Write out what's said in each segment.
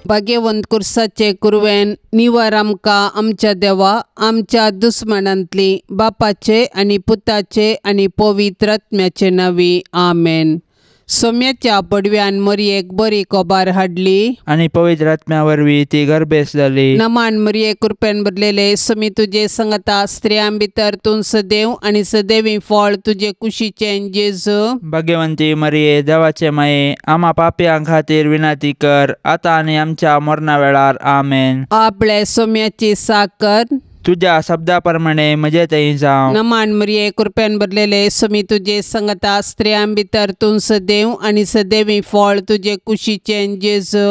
भाग्यवंत कुर्साचे कुरवेन निवर आमकां आमच्या देवा आमच्या दुस्मनांतली बापाचे आनी पुताचे आनी पवित्र आत्म्याचे नांवी आमेन. सोम्याच्या पडव्यान मरयेक बरी कोबार हाडली आनी पवित्र आत्म्या वरवीं ती गर्भेस जाली. नमान मरये कृपेन भरलेले समी तुजे संगता स्त्रियां भितर तूं सदैव आनी सदैवी फळ तुजे कुशीचें जेजू. भाग्यवंती मरये देवाचे माये आमा पापयां खातीर विनंती कर आतां आनी आमच्या मरणा वेळार आमेन. आपले सोम्याची साकर तुज्या शब्दा प्रमाणे म्हजे थंय जावं. नमान मरये कृपेन भरलेले समी तुजे संगता स्त्रियां भितर तूं सदैव आनी सदैवी फळ तुजे कुशीचें जेजू.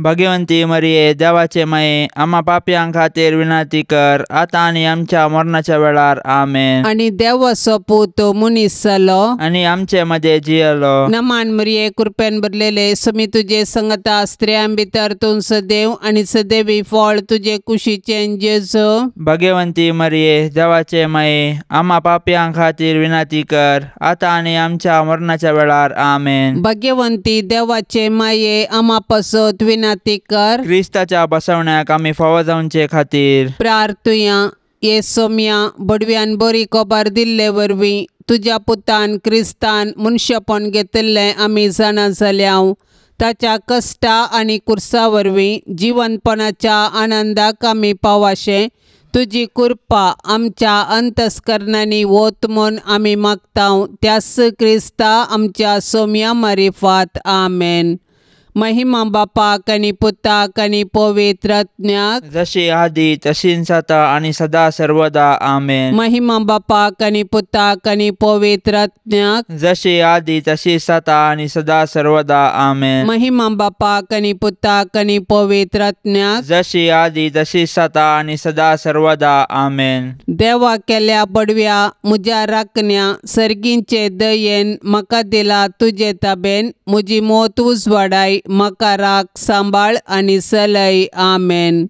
भाग्यवंती मरये देवाचे माये आमा पापयां खातीर विनंती कर आतां आनी आमच्या मरणाच्या वेळार आमेन. आनी देवाचो पूत मनीस जालो आनी आमचे मदें जियेलो. नमान मरये कृपेन भरलेले समी तुजे संगता स्त्रियां भितर तूं सदैव आनी सदैवी फळ तुजे कुशीचें जेजू. भाग्यवंती मरये देवाचे माये आमा पापयां खातीर विनंती कर आतां आनी आमच्या मरणाच्या वेळार आमेन. भाग्यवंती देवाचे माये आमा पासत विनंती कर. क्रिस्ताच्या बसवण्याक आमी फावो जावचे खातीर प्रार्थुया. ये सोम्या बडव्यान बरी कोबार दिल्ले वरवीं तुज्या पुतान क्रिस्तान मनशेपण घेतिल्लें आमी जाणा जाल्या. ताच्या कश्टा आनी कुर्सा वरवीं जिवनपणाच्या आनंदाक आमी पावाशें तुजी कृपा आमच्या अंतस्करणांनी वत म्हूण आमी मागता त्यास क्रिस्ता आमच्या सोम्या मारिफात आमेन. महिमा बापाक आनी पुताक आनी पवित्र आत्म्याक जशी आदी तशीच आतां आनी सदा सर्वदा आमेन. महिमा बापाक आनी पुताक आनी पवित्र आत्म्याक जशी आदी तशीच आतां आनी सदा सर्वदा आमेन. महिमा बापाक आनी पुताक आनी पवित्र आत्म्याक जशी आदी तशीच आतां आनी सदा सर्वदा आमेन. देवा केल्या बडव्या म्हज्या राखण्या सर्गींचे दयेन म्हाका दिला तुजे ताबेन म्हजी मोत उजवाडाय म्हाका राख सांबाळ आनी सलय आमेन.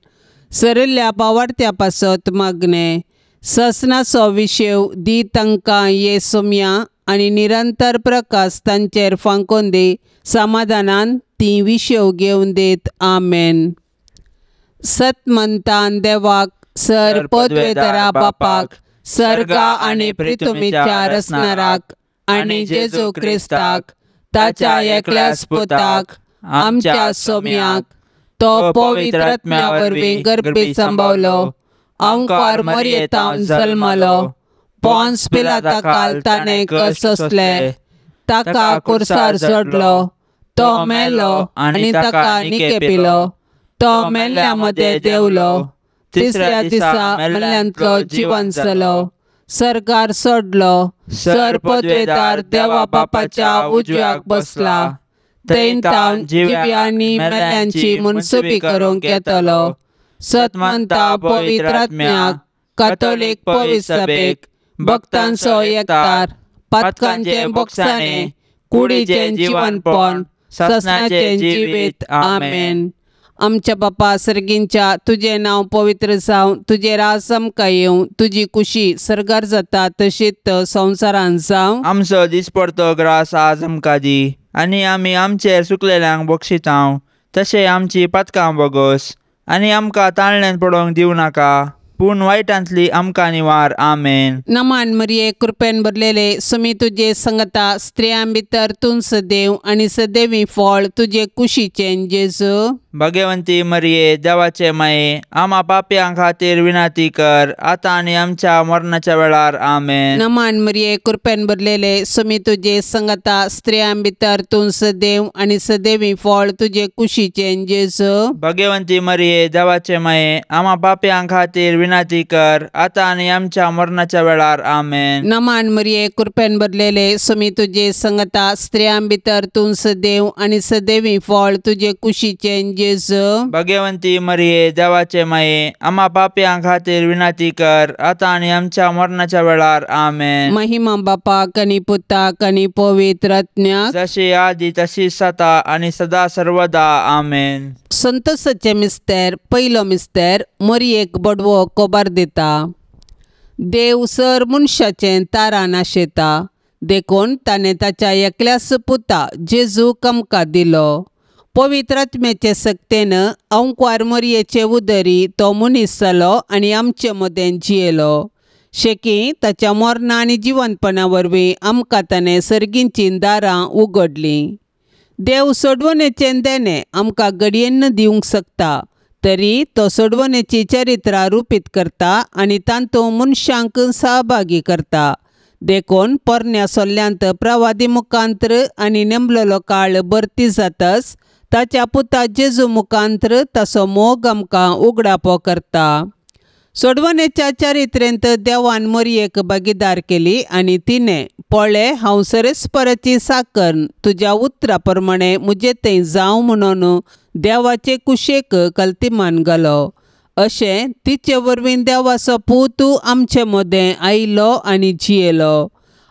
सरिल्ल्या पावाडत्या पासत मागणें ससनाचो विशेव दी तांकां ये सोम्या आनी निरंतर प्रकाश तांचेर फांकोन दी समाधानान ती विशेव घेवन देत आमेन. सतमंतान देवाक सर पदवेतरा बापाक सर्गा आनी पृथ्वीच्या रचणाराक आनी जेजू क्रिस्ताक ताच्या एकल्याच पुताक आमच्या सोम्याक तो पवित्र आत्म्या वरवीं गर्भी सांबावलो अंकार मरयेतावन जल्मलो पोन्स पिलाता काल ताणें कश्ट सोंसले ताका कुर्सार चडलो तो मेलो आनी ताका निकेपिलो तो मेल्ल्या मदें देंवलो तिसऱ्या दिसा मेल्ल्यांतलो जिवन जालो सरकार सोडलो सर पदवेदार देवा बापाच्या उजव्याक बसला थंय तावन जिव्यांनी मेल्ल्यांची मनसुबी करूंक येतलो. सतमंता पवित्र आत्म्याक कातोलीक पवित्र सभेक भक्तांचो एकतार पातकांचें बोगसाणें कुडीचें जिवनपण ससनाचें जिवीत आमेन. आमच्या बापा सर्गींच्या तुजें नांव पवित्र जावं तुजें राज आमकां येवं तुजी कुशी सर्गार जाता तशीच संवसारांत जावं. आमचो दिसपडतो ग्रास आज आमकां दी आनी आमी आमचेर चुकलेल्यांक बक्षितांव तशें आमची पातकां बोगोस आनी आमकां ताळण्यान पडोवंक दिवं नाका पूण वायटांतली आमकां निवार आमेन. नमान मरये कृपेन भरलेले समी तुजे संगता स्त्रियां भितर तूं सदैव आनी सदैवी फळ तुजे कुशीचें जेजू. भाग्यवंती मरये देवाचे माये आमा पापयां खातीर विनंती कर आतां आनी आमच्या मरणाच्या वेळार आमेन. नमान मरये कृपेन भरलेले समी तुजे संगता स्त्रियां भितर तूं सदैव आनी सदैवी फळ तुजे कुशीचें जेजू. भाग्यवंती मरये देवाचे माये आमा पापयां खातीर विनंती कर आतां आनी आमच्या मरणाच्या वेळार आमेन. नमान मरये कृपेन भरलेले समी तुजे संगता स्त्रियां भितर तूं सदैव आनी सदैवी फळ तुजे कुशीचें जेजू. भाग्यवंती मरये देवाचे माये आमा पापयां खातीर विनंती कर आतां आनी आमच्या मरणाच्या वेळार आमेन. महिमा बापाक आनी पुताक आनी पवित्र आत्म्याक जशी आदी तशी सदा आनी सदा सर्वदा आमेन. संतोषाचे मिस्तेर पयलो मिस्तेर मरयेक बडवो कोबार दिता. देव सर मनशाचें तारा नाशेता देखून ताणें ताच्या एकल्याच पुता जेजूक आमकां दिलो. पवित्र आत्म्याचे सक्तेन अंकवार मोरयेचे उदरी तो मनीस जालो आनी आमचे मदें जियेलो. शेकी ताच्या मरणा आनी जिवनपणा वरवीं आमकां ताणें सर्गींचीं दारां उगडलीं. देव सोडवणेचें देणें आमकां घडयेन दिवंक शकता, तरी तो सोडवणेची चरित्रां रुपीत करता आनी तातूंत मनशांक सहभागी करता. देखून पोरण्या सोल्ल्यांत प्रवादी मुखांत्र आनी नेमलेलो काळ भरती जातच ताच्या पुता जेजू मुखांत्र ताचो मोग आमकां उगडापो करता. सोडवणेच्या चरित्रेंत देवान मोरयेक भागीदार केली आनी तिणें पळय हांव सरेस्पराची साकर तुज्या उतरा प्रमाणें म्हजे थंय जावं म्हणून देवाचे कुशेक कल्तिमान घालो. अशें तिचे वरवीं देवाचो पूत आमचे मदें आयलो आनी जियेलो.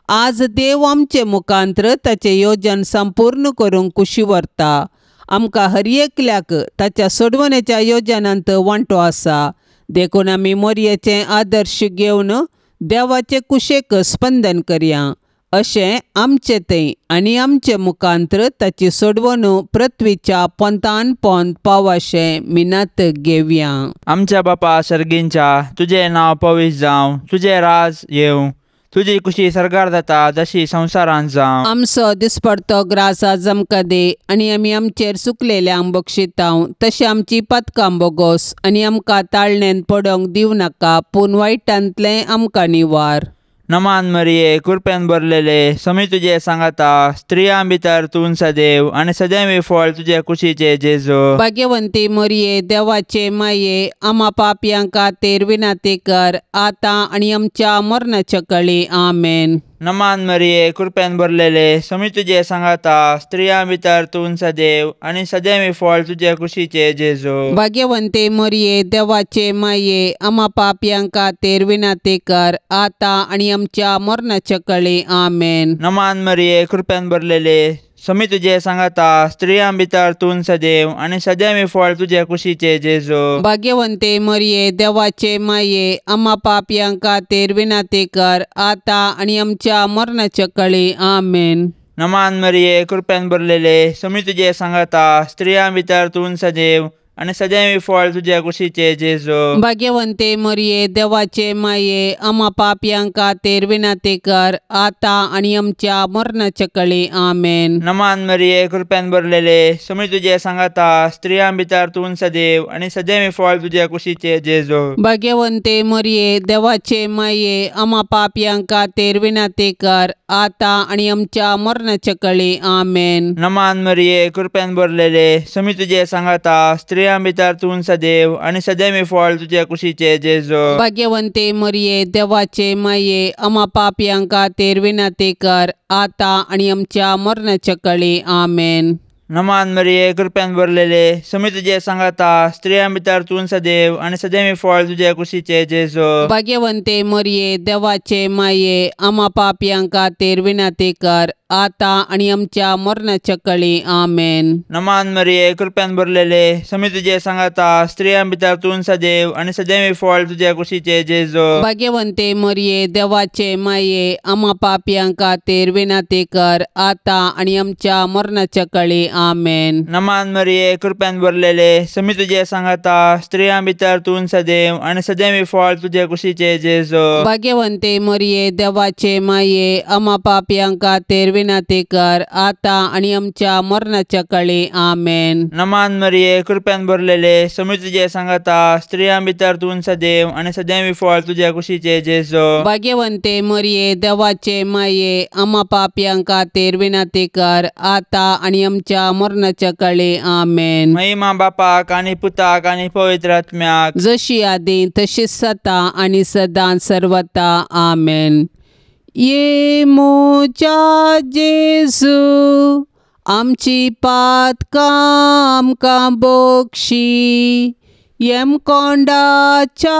आज देव आमचे मुखांत्र ताचें योजन संपूर्ण करूंक कुशी व्हरता. आमकां हर एकल्याक ताच्या सोडवणेच्या योजनांत वांटो आसा. देखून आमी मोरयेचें आदर्श घेवन देवाचे कुशेक स्पंदन करया. अशें आमचे थंय आनी आमचे मुखांत्र ताची सोडवणू पृथ्वीच्या पोंतान पोंत पावाशें मिनात घेवया. आमच्या बापा सर्गींच्या, तुजें नांव पवित्र जावं, तुजें राज येवं, तुजी कुशी सर्गार जाता जशी संवसारांत जावं. आमचो दिसपडतो ग्रास आज आमकां दी आनी आमी आमचेर सुकलेल्यांक बक्षितांव तशें आमची पातकां बोगोस आनी आमकां ताळणेन पडोवंक दिवं नाका, पूण वायटांतलें आमकां निवार. नमान मरिये, कृपेन भरलेले, समी तुजे सांगाता, स्त्रियां भितर तूं सदैव आनी सदैव फळ तुजे कुशीचे जेजू. भाग्यवंती मरिये, देवाचे माये, आमा पापयां खातीर विनंती कर आतां आनी आमच्या मरणाच्या कळी. आमेन. नमान मरिये, कृपेन भरलेले, समी तुजे सांगाता, स्त्रियां भितर तूं सदैव आनी सदैव फळ तुजे कुशीचे जेजू. भाग्यवंती मरिये, देवाचे माये, आमा पापयां खातीर विनंती कर आतां आनी आमच्या मरणाच्या कळी. आमेन. नमान मरिये, कृपेन भरलेले, समी तुजे सांगाता, स्त्रियां भितर तूं सदैव आनी सदैव फळ तुजे कुशीचे जेजू. भाग्यवंती मरिये, देवाचे माये, आमा पापयां खातीर विनंती कर आतां आनी आमच्या मरणाच्या कळी. आमेन. नमान मरिये, कृपेन भरलेले, समी तुजे सांगाता, स्त्रियां भितर तूं सदैव आनी सदैव फळ तुजे कुशीचे जेजू. भाग्यवंती मरिये, देवाचे माये, आमा पापयां खातीर विनंती कर आतां आनी आमच्या मरणाच्या कळी. आमेन. नमान मरिये, कृपेन भरलेले, समी तुजे सांगाता, स्त्रियां भितर तूं सदैव आनी सदैव फळ तुजे कुशीचे जेजू. भाग्यवंती मरिये, देवाचे माये, आमा पापयां खातीर विनंती कर आतां आनी आमच्या मरणाच्या कळी. आमेन. नमान मरिये, कृपेन भरलेले, समी तुजे सांगाता, स्त्रियां भितर तूं सदैव आनी सदैव फळ तुजे कुशीचे जेजू. भाग्यवंती मरिये, देवाचे माये, आमा पापयां खातीर विनंती कर आतां आनी आमच्या मरणाच्या कळी. आमेन. नमान मरिये, कृपेन भरलेले, समी तुजे सांगाता, स्त्रियां भितर तूं सदैव आनी सदैव फळ तुजे कुशीचे जेजू. भाग्यवंती मरिये, देवाचे माये, आमा पापयां खातीर विनंती कर आतां आनी आमच्या मरणाच्या कळी. आमेन. नमान मरिये, कृपेन भरलेले, समी तुजे सांगाता, स्त्रियां भितर तूं सदैव आनी सदैव फळ तुजे कुशीचे जेजू. भाग्यवंती मरिये, देवाचे माये, आमा पापयां खातीर विनंती कर आतां आनी आमच्या मरणाच्या कळी. आमेन. नमान मरिये, कृपेन भरलेले, समी तुजे सांगाता, स्त्रियां भितर तूं सदैव आनी सदैव फळ तुजे कुशीचे जेजू. भाग्यवंती मरिये, देवाचे माये, आमा पापयां खातीर विनंती कर आतां आनी आमच्या मरणाच्या कळी. आमेन. नमान मरिये, कृपेन भरलेले, समी तुजे सांगाता, स्त्रियां भितर तूं सदैव आनी सदैव फळ तुजे कुशीचे जेजू. भाग्यवंती मरिये, देवाचे माये, आमा पापयां खातीर विनंती कर आतां आनी आमच्या मरणाच्या कळी. आमेन. महिमा बापाक आनी पुताक आनी पवित्र आत्म्याक, जशी आदी तशीच सता आनी सदां सर्वता. आमेन. ये मोच्या जेजू, आमची पातकां आमकां बक्षी, यमकोंडाच्या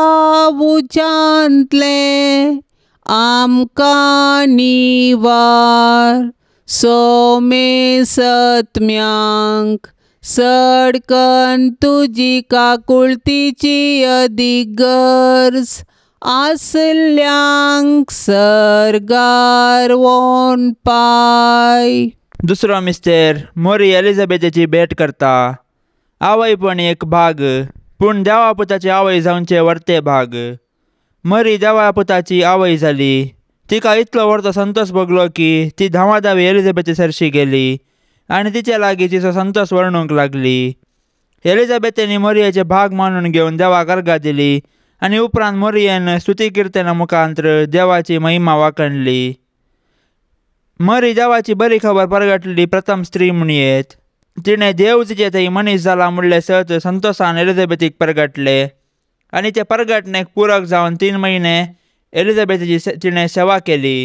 उज्यांतलें आमकां निवार, सोमे सत्म्यांक सडकन तुजी काकुळतीची अदीक गरज आसल्यांक सर्गार वोन पाय. दुसरो मिस्तेर मोरी एलिझाबेथेची भेट करता. आवय पण एक भाग पूण देवा पुताची आवय जावचे वर्ते भाग. मरी देवा पुताची आवय जाली. तिका इतलो व्हडलो संतोष भोगलो की ती धांवाधावी एलिझाबेथे सरशी गेली आनी तिचे लागीं तिचो संतोष वर्णूंक लागली. एलिझाबेथेनी मोरियेचे भाग मानून घेवन देवाक अर्गां दिली आनी उपरांत मोरियेन स्तुती किर्तना मुखांत्र देवाची महिमा वाखणली. मरी देवाची बरी खबर परगटली प्रथम स्त्री म्हणयेत. तिणें देव तिचे थंय मनीस जाला म्हणलें सत संतोषान एलिझाबेथीक परगटले आनी ते परगटणेक पुरक जावन 3 म्हयने एलिझाबेथीची तिणें सेवा केली.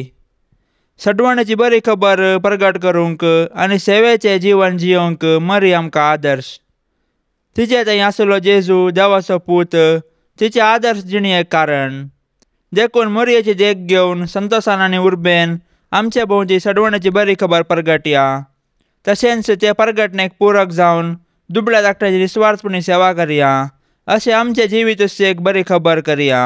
सडवणेची बरी खबर परगट करूंक आनी सेवेचें जिवन जियोवंक मरी आमकां आदर्श. तिचे थंय आसलो जेजू देवाचो पूत तिचे आदर्श जिणेक कारण. देखून मोरयेची देख घेवन संतोषान आनी उर्बेन आमचे भोंवती सडवणेची बरी खबर परगटया. तशेंच ते परगटणेक पुरक जावन दुबळ्या धाकट्याची निस्वार्थपणी सेवा करया. अशें आमचे जिवीत एक बरी खबर करया.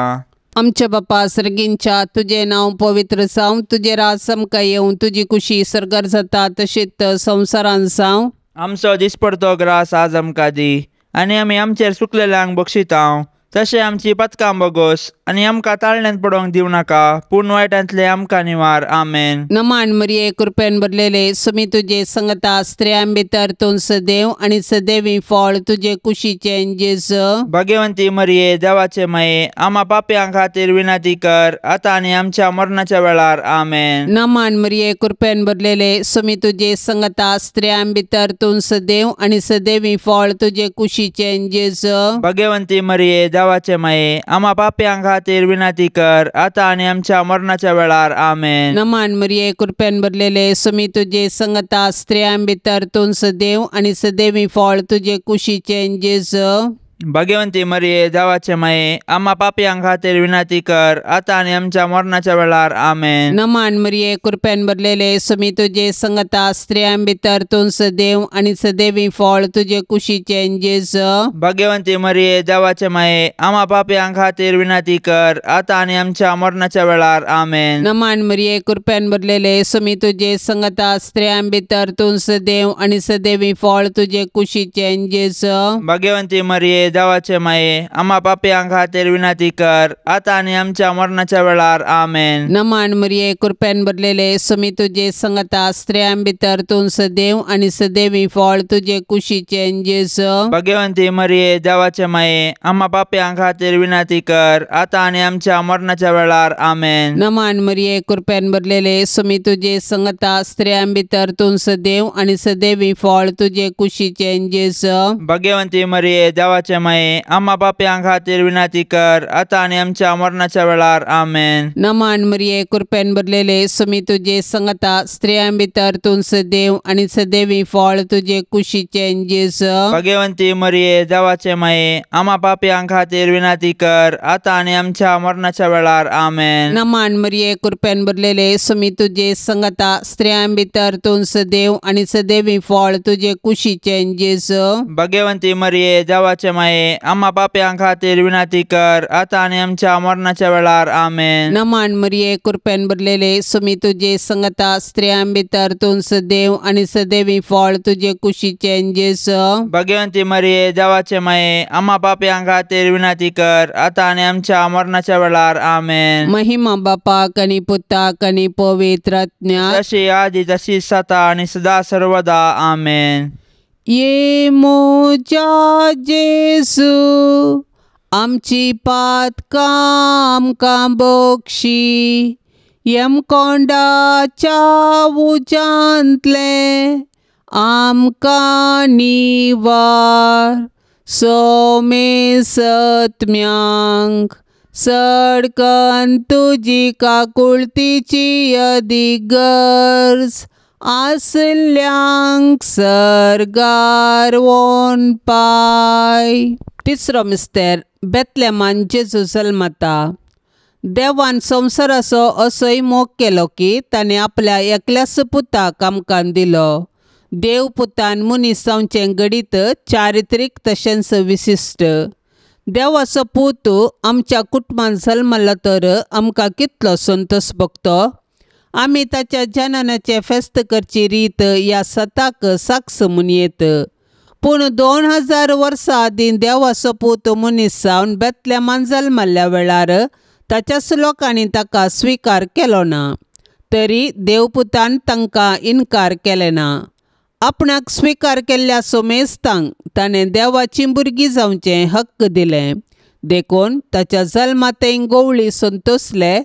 आमच्या बापा सर्गींच्या तुजें नांव पवित्र जावं, तुजें राज आमकां येवं, तुजी कुशी सर्गार जाता तशीच संवसारान जावं. आमचो दिसपडतो ग्रास आज आमकां दी आनी आमी आमचेर सुकलेल्यांक बक्षितांव तशें आमची पथकां बगोस आनी आमकां ताळण्यांत पडोवंक दिवं नाका पूण वायटांतले आमकां निवार. आमेन. नमान मरिये कृपेन भरलेले सुमी तुजे संगता, स्त्रियां भितर तूं सदैव आनी सदैवी फळ तुजे कुशीचें जेजू. भाग्यवंती मरिये देवाचे माये आमा पापयां खातीर विनंती कर आतां आनी आमच्या मरणाच्या वेळार. आमेन. नमान मरिये कृपेन भरलेले सुमी तुजे संगता, स्त्रियां भितर तूं सदैव आनी सदैवी फळ तुजे कुशीचें जेजू. भाग्यवंती मरिये देवाचे माये आमा पापयां खातीर विनंती कर आतां आनी आमच्या मरणाच्या वेळार. आमेन. नमान मरिये कृपेन भरलेले सुमी तुजे संगता, स्त्रियां भितर तूं सदैव आनी सदैवी फळ तुजे कुशीचें जेजू. भाग्यवंती मरिये देवाचे माये आमा पापयां खातीर विनंती कर आतां आनी आमच्या मरणाच्या वेळार. आमेन. नमान मरिये कृपेन भरलेले सुमी तुजे संगता, स्त्रियां भितर तूं सदैव आनी सदैवी फळ तुजे कुशीचें जेजू. भाग्यवंती मरिये देवाचे माये आमा पापयां खातीर विनंती कर आतां आनी आमच्या मरणाच्या वेळार. आमेन. नमान मरिये कृपेन भरलेले सुमी तुजे संगता, स्त्रियां भितर तूं सदैव आनी सदैवी फळ तुजे कुशीचें जेजू. भाग्यवंती मरिये देवाचे माये आमा पापयां खातीर विनंती कर आतां आनी आमच्या मरणाच्या वेळार. आमेन. नमान मरिये कृपेन भरलेले सुमी तुजे संगता, स्त्रियां भितर तूं सदैव आनी सदैवी फळ तुजे कुशीचें जेजू. भाग्यवंती मरिये देवाचे माये आमा पापयां खातीर विनंती कर आतां आनी आमच्या मरणाच्या वेळार. आमेन. नमान मरिये कृपेन भरलेले सुमी तुजे संगता, स्त्रियां भितर तूं सदैव आनी सदैवी फळ तुजे कुशीचें जेजू. भाग्यवंती मरिये देवाचे माये आमा पापयां खातीर विनंती कर आतां आनी आमच्या मरणाच्या वेळार. आमेन. नमान मरिये कृपेन भरलेले सुमी तुजे संगता, स्त्रियां भितर तूं सदैव आनी सदैवी फळ तुजे कुशीचें जेजू. भाग्यवंती मरिये देवाचे माये आमा पापयां खातीर विनंती कर आतां आनी आमच्या मरणाच्या वेळार. आमेन. नमान मरिये कृपेन भरलेले सुमी तुजे संगता, स्त्रियां भितर तूं सदैव आनी सदैवी फळ तुजे कुशीचें जेजू. भाग्यवंती मरिये देवाचे माये आमा पापयां खातीर विनंती कर आतां आनी आमच्या मरणाच्या वेळार. आमेन. नमान मरिये कृपेन भरलेले सुमी तुजे संगता, स्त्रियां भितर तूं सदैव आनी सदैवी फळ तुजे कुशीचें जेजू. भाग्यवंती मरिये देवाचे माये आमा पापयां खातीर विनंती कर आतां आनी आमच्या मरणाच्या वेळार. आमेन. महिमा बापाक आनी पुताक आनी पवित्र आत्म्याक, जशी आदी तशी सता आनी सदा सर्वदा. आमेन. ये मोजा जेजू आमची पातकां आमकां बक्षी, यमकोंडाच्या उज्यांतलें आमकां निवार, सोमे सत्म्यांक सडकन तुजी काकुळतीची अदीक गरज आसल्यांक सर्गार वोन पाय. तिसरो मिस्तेर बेतलेमान जेजू जल्मता. देवान संवसाराचो असोय मोग केलो की ताणें आपल्या एकल्याच पुताक आमकां दिलो. देव पुतान मनीस जावचें घडीत चारित्रीक तशेंच विशिश्ट. देवाचो पूत आमच्या कुटुंबान जल्मलो तर आमकां कितलो संतोष भोगतो. आमी ताच्या जननाचें फेस्त करची रीत ह्या सताक साक्ष म्हूण येत. पूण 2000 वर्सां आदीं देवाचो पूत मनीस जावन बेतलेमान जल्मल्ल्या वेळार ताच्याच लोकांनी ताका स्विकार केलो ना, तरी देवपुतान तांकां इनकार केले ना. आपणाक स्विकार केल्ल्या सोमेस्तांक ताणें देवाचीं भुरगीं जावचें हक्क दिलें. देखून ताच्या जल्मातय गोवळी संतोसले.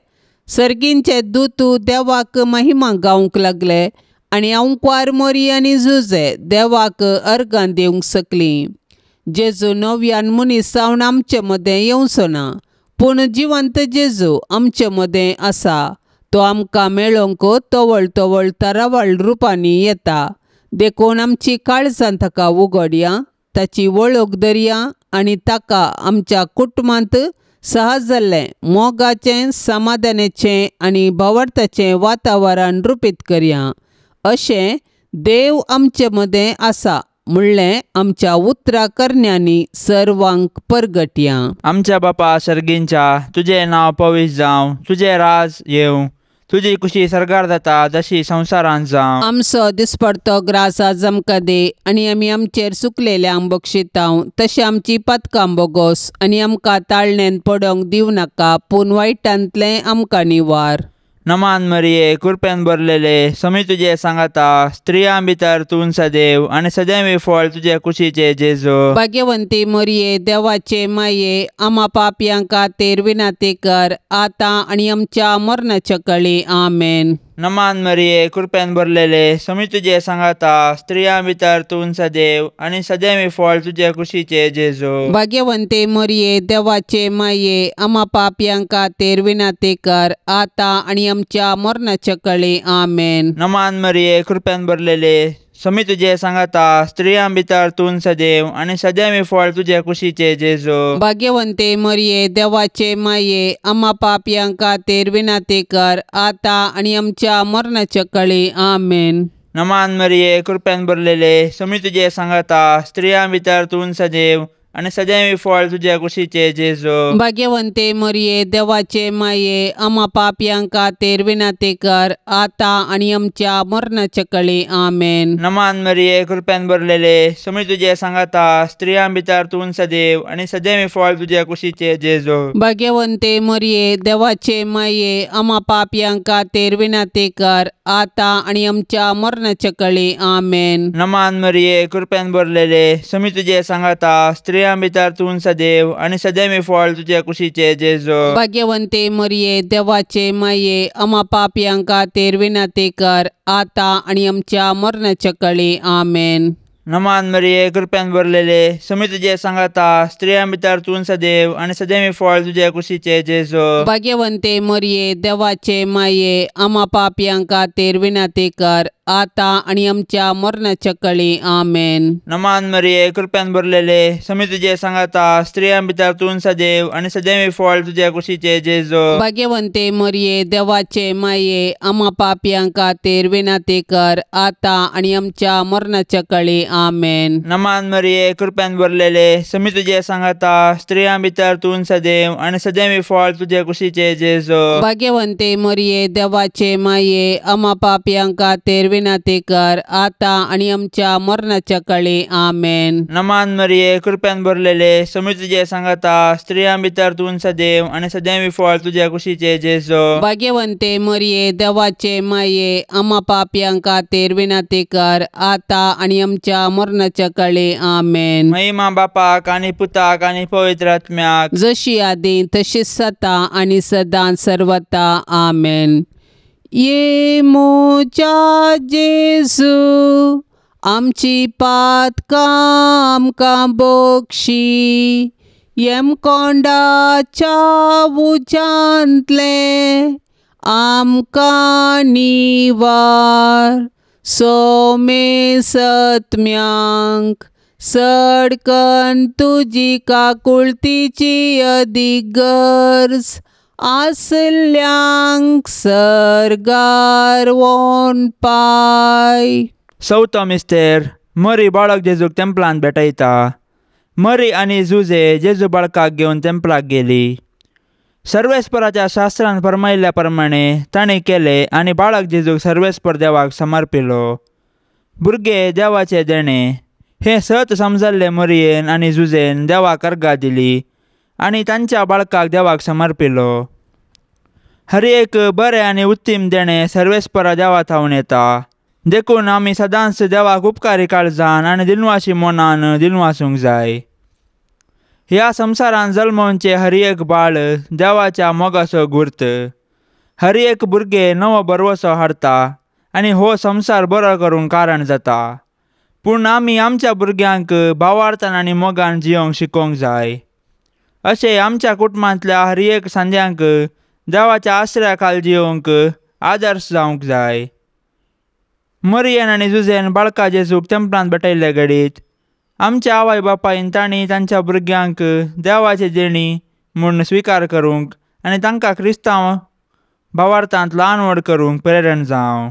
सर्गींचे दूत देवाक महिमा गावंक लागले आनी अंकवार मोरी आनी जुजे देवाक अर्गां दिवंक शकलीं. जेजू नव्यान मनीस जावन आमचे मदें येवचो ना, पूण जिवंत जेजू आमचे मदें आसा. तो आमकां मेळोवंक तवळ तवळ तरावळ रुपांनी येता. देखून आमची काळजां ताका उगडया, ताची वळख धरया आनी ताका आमच्या कुटुंबांत सहज जाल्लें मोगाचें, समाधानाचें आनी भावार्थाचें वातावरण रुपीत करया. अशें देव आमचे मदें आसा म्हणलें आमच्या उतरा करण्यांनी सर्वांक परगटया. आमच्या बापा सर्गींच्या, तुजें नांव पवित्र जावं, तुजें राज येवं, तुजी कुशी सर्गार जाता तशी संवसारांत जावं. आमचो दिसपडतो ग्रास आज आमकां दी आनी आमी आमचेर सुकलेल्यांक बक्षितांव तशें आमची पदकां बोगोस आनी आमकां ताळणेन पडोवंक दिवं नाका, पूण वायटांतलें आमकां निवार. नमान मरिये, कृपेन भरलेले, समी तुजे सांगाता, स्त्रियां भितर तूं सदैव आनी सदैव फळ तुजे कुशीचे जेजू. भाग्यवंती मरिये, देवाचे माये, आमा पापयां खातीर विनंती कर आतां आनी आमच्या मरणाच्या कळी. आमेन. नमान मरिये, कृपेन भरलेले, समी तुजे सांगाता, स्त्रियां भितर तूं सदैव आनी सदैव फळ तुजे कुशीचे जेजू. भाग्यवंती मरिये, देवाचे माये, आमा पापयां खातीर विनंती कर आतां आनी आमच्या मरणाच्या कळी. आमेन. नमान मरिये, कृपेन भरलेले, समी तुजे सांगाता, स्त्रियां भितर तूं सदैव आनी सदैव फळ तुजे कुशीचे जेजू. भाग्यवंती मरिये, देवाचे माये, आमा पापयां खातीर विनंती कर आतां आनी आमच्या मरणाच्या कळी. आमेन. नमान मरिये, कृपेन भरलेले, समी तुजे सांगाता, स्त्रियां भितर तूं सदैव आनी सदैव फळ तुजे कुशीचे जेजू. भाग्यवंती मरिये, देवाचे माये, आमा पापयां खातीर विनंती कर आतां आनी आमच्या मरणाच्या कळी. आमेन. नमान मरिये, कृपेन भरलेले, समी तुजे सांगाता, स्त्रियां भितर तूं सदैव आनी सदैव फळ तुजे कुशीचे जेजू. भाग्यवंती मरिये, देवाचे माये, आमा पापयां खातीर विनंती कर आतां आनी आमच्या मरणाच्या कळी. आमेन. नमान मरिये, कृपेन भरलेले, समी तुजे सांगाता, स्त्रियां भितर तूं सदैव आनी सदैव फळ तुजे कुशीचे जेजू. भाग्यवंती मरिये, देवाचे माये, आमा पापयां खातीर विनंती कर आतां आनी आमच्या मरणाच्या कळी. आमेन. नमान मरिये, कृपेन भरलेले, समी तुजे सांगाता, स्त्रियां भितर तूं सदैव आनी सदैव फळ तुजे कुशीचे जेजू. भाग्यवंती मरिये, देवाचे माये, आमा पापयां खातीर विनंती कर आतां आनी आमच्या मरणाच्या कळी. आमेन. नमान मरिये, कृपेन भरलेले, समी तुजे सांगाता, स्त्रियां भितर तूं सदैव आनी सदैव फळ तुजे कुशीचे जेजू. भाग्यवंती मरिये, देवाचे माये, आमा पापयां खातीर विनंती कर आतां आनी आमच्या मरणाच्या कळी. आमेन. नमान मरिये, कृपेन भरलेले, समी तुजे सांगाता, स्त्रियां भितर तूं सदैव आनी सदैव फळ तुजे कुशीचे जेजू. भाग्यवंती मरिये, देवाचे माये, आमा पापयां खातीर विनंती कर आतां आनी आमच्या मरणाच्या कळी. आमेन. नमान मरिये, कृपेन भरलेले, समी तुजे सांगाता, स्त्रियां भितर तूं सदैव आनी सदैव फळ तुजे कुशीचे जेजू. भाग्यवंती मरिये, देवाचे माये, आमा पापयां खातीर विनंती कर आतां आनी आमच्या मरणाच्या कळी. आमेन. महिमा बापाक आनी पुताक आनी पवित्र आत्म्याक, जशी आदी तशीच सता आनी सदां सर्वता. आमेन. ये मोजा जेजू, आमची पातकां आमकां बक्षी, यमकोंडाच्या उज्यांतलें आमकां निवार, सोमेसत्म्यांक सडकन तुजी काकुळतीची अदीक गरज आसल्यांक सर्गार वोन पाय. चवथो मिस्तेर. मरी बाळक जेजूक तेंपलांत भेटयता. मरी आनी जुजे जेजू बाळकाक घेवन तेंपलाक गेली. सर्वेस्पराच्या शास्त्रान फरमायिल्ल्या प्रमाणे ताणें केलें आनी बाळक जेजूक सर्वेस्पर देवाक समर्पिलो. भुरगे देवाचे देणें हें सत समजल्लें मोरयेन आनी जुजेन देवाक अर्गां दिली आनी तांच्या बाळकाक देवाक समर्पिलो. हर एक बरें आनी उत्तीम देणें सर्वेस्परा देवा थावन येता. देखून आमी सदांच देवाक उपकारी काळजान आनी दिनवाशी मनान दिनवासूंक जाय. ह्या संवसारान जल्मोवचें हर एक बाळ देवाच्या मोगाचो गुर्त. हर एक भुरगें नवो भरवसो हाडटा आनी हो संवसार बरो करूंक कारण जाता. पूण आमी आमच्या भुरग्यांक भावार्थान आनी मोगान जियोंक शिकोवंक जाय. अशें आमच्या कुटुंबांतल्या हर एक सांद्यांक देवाच्या आश्रया खाल जियोंक आदर्श जावंक जाय. मरियन आनी जुजेन बाळका जेजूक तेंपलांत भेटयल्ले घडीत आमच्या आवय बापायन तांणी तांच्या भुरग्यांक देवाचे देणी म्हूण स्विकार करूंक आनी तांकां क्रिस्तांव भावार्थांत ल्हान व्हड करूंक प्रेरण जावं.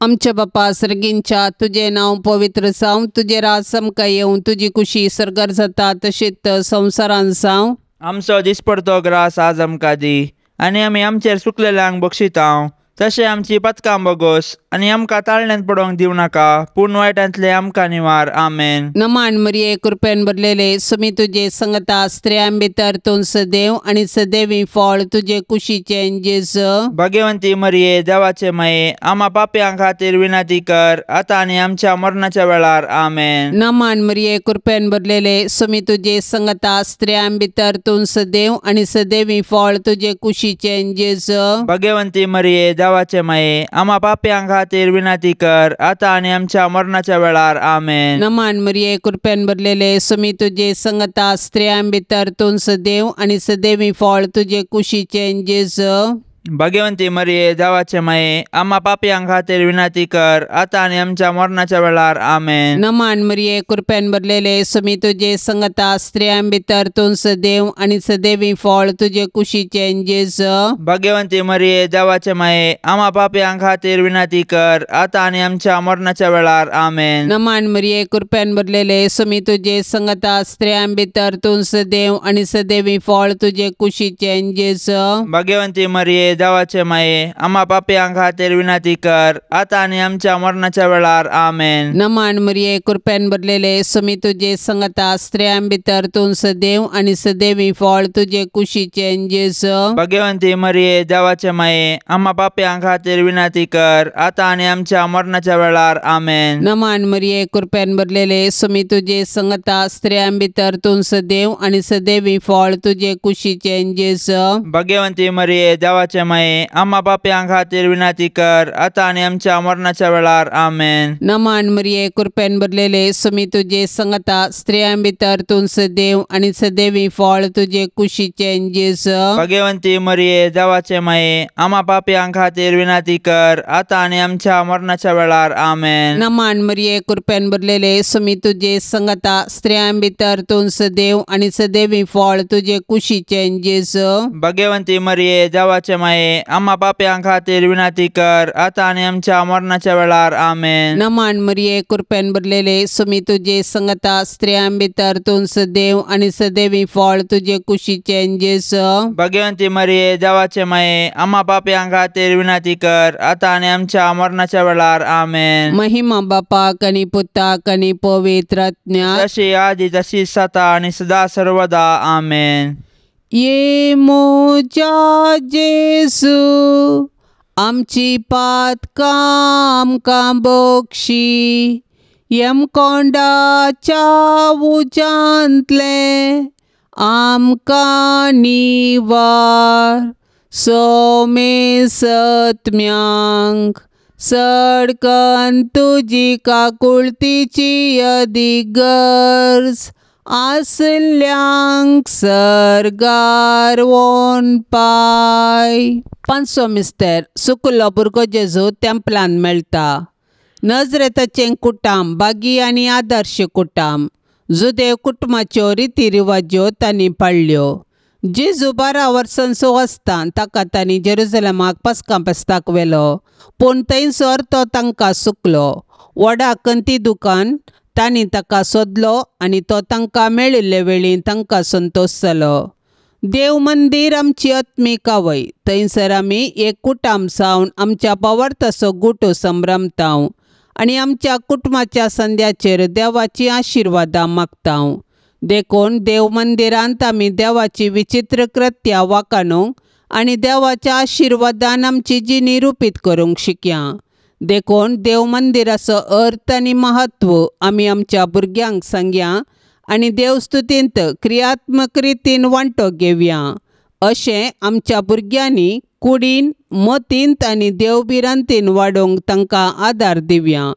आमच्या बापा सर्गींच्या तुजें नांव पवित्र जावं, तुजें राज आमकां येवं, तुजी कुशी सर्गार जाता तशीच संवसारान जावं. आमचो दिसपडतो ग्रास आज आमकां दी आनी आमी आमचेर चुकलेल्यांक बक्षितांव तशें आमची पथकां बोगोस आनी आमकां ताळण्यांत पडोवंक दिवं नाका, पूण वायटांतले आमकां निवार. आमेन. नमान मरिये, कृपेन भरलेले, सुमी तुजे संगता, स्त्रियां भितर तूं सदैव आनी सदैवी फळ तुजे कुशीचें जेजू. भाग्यवंती मरिये, देवाचे माये, आमा पापयां खातीर विनंती कर आतां आनी आमच्या मरणाच्या वेळार. आमेन. नमान मरिये, कृपेन भरलेले, सुमी तुजे संगता, स्त्रियां भितर तूं सदैव आनी सदैवी फळ तुजे कुशीचें जेजू. भाग्यवंती मरिये, देवाचे माये, आमा पापयां खातीर विनंती कर आतां आनी आमच्या मरणाच्या वेळार. आमेन. नमान मरिये, कृपेन भरलेले, सुमी तुजे संगता, स्त्रियां भितर तूं सदैव आनी सदैवी फळ तुजे कुशीचें जेजू. भाग्यवंती मरिये, देवाचे माये, आमा पापयां खातीर विनंती कर आतां आनी आमच्या मरणाच्या वेळार. आमेन. नमान मरिये, कृपेन भरलेले, सुमी तुजे संगता, स्त्रियां भितर तूं सदैव आनी सदैवी फळ तुजे कुशीचें जेजू. भाग्यवंती मरिये, देवाचे माये, आमा पापयां खातीर विनंती कर आतां आनी आमच्या मरणाच्या वेळार. आमेन. नमान मरिये, कृपेन भरलेले, सुमी तुजे संगता, स्त्रियां भितर तूं सदैव आनी सदैवी फळ तुजे कुशीचें जेजू. भाग्यवंती मरिये, देवाचे माये, आमा पापयां खातीर विनंती कर आतां आनी आमच्या मरणाच्या वेळार. आमेन. नमान मरिये, कृपेन भरलेले, सुमी तुजे संगता, स्त्रियां भितर तूं सदैव आनी सदैवी फळ तुजे कुशीचें जेजू. भाग्यवंती मरिये, देवाचे माये, आमा पापयां खातीर विनंती कर आतां आनी आमच्या मरणाच्या वेळार. आमेन. नमान मरिये, कृपेन भरलेले, सुमी तुजे संगता, स्त्रियां भितर तूं सदैव आनी सदैवी फळ तुजे कुशीचें जेजू. भाग्यवंती मरिये, देवाचे माये, आमा पापयां खातीर विनंती कर आतां आनी आमच्या मरणाच्या वेळार. आमेन. नमान मरिये, कृपेन भरलेले, सुमी तुजे संगता, स्त्रियां भितर तूं सदैव आनी सदैवी फळ तुजे कुशीचें जेजू. भाग्यवंती मरिये, देवाचे माये, आमा पापयां खातीर विनंती कर आतां आनी आमच्या मरणाच्या वेळार. आमेन. नमान मरिये, कृपेन भरलेले, सुमी तुजे संगता, स्त्रियां भितर तूं सदैव आनी सदैवी फळ तुजे कुशीचें जेजू. भाग्यवंती मरिये, देवाचे माये, आमा पापयां खातीर विनंती कर आतां आनी आमच्या मरणाच्या वेळार. आमेन. नमान मरिये, कृपेन भरलेले, सुमी तुजे संगता, स्त्रियां भितर तूं सदैव आनी सदैवी फळ तुजे कुशीचें जेजू. भाग्यवंती मरिये, देवाचे माये, आमा पापयां खातीर विनंती कर आतां आनी आमच्या मरणाच्या वेळार. आमेन. महिमा बापाक आनी पुताक आनी पवित्र आत्म्याक, जशी आदी तशी सता आनी सदा सर्वदा. आमेन. ये म्हज्या जेजू, आमची पातकां आमकां बक्षी, यमकोंडाच्या उज्यांतलें आमकां निवार, सोमेसत्म्यांक सडकन तुजी काकुळतीची अदीक गरज आसल्यांक सर्गार वोन पाय. पांचवो मिस्तेर. सुकुल्लो भुरगो जेजू तेंपलान मेळटा. नजरेताचें कुटाम बागी आनी आदर्श कुटाम. जुदेव कुटुंबाच्यो रिती रिवाज्यो तांणी पाळ्ळ्यो. जेजू 12 वर्सांचो आसतना ताका तांणी जेरुजलमाक पस्कां पेस्ताक व्हेलो, पूण थंयसर तो तांकां सुकलो. व्हडा कंती दुकान तांणी ताका सोदलो आनी तो तांकां मेळिल्ले वेळी तांकां संतोश जालो. देव मंदीर आमची आत्मीक आवय थंयसर आमी एक कुटाम जावन आमच्या भावार्थाचो गुटो संभ्रमताव आनी आमच्या कुटुंबाच्या संद्याचेर देवाची आशिर्वादां मागता. देखून देव मंदिरांत आमी देवाची विचित्र कृत्या वाखाणूंक आनी देवाच्या आशिर्वादान आमची जिणी रुपीत करूंक शिकया. देखून देव मंदिराचो अर्थ आनी म्हत्व आमी आमच्या भुरग्यांक सांगया आनी देवस्तुतींत क्रियात्मक रितीन वांटो घेवया. अशें आमच्या भुरग्यांनी कुडीन मतींत आनी देवभिरांतीन वाडोवंक तांकां आदार दिवया.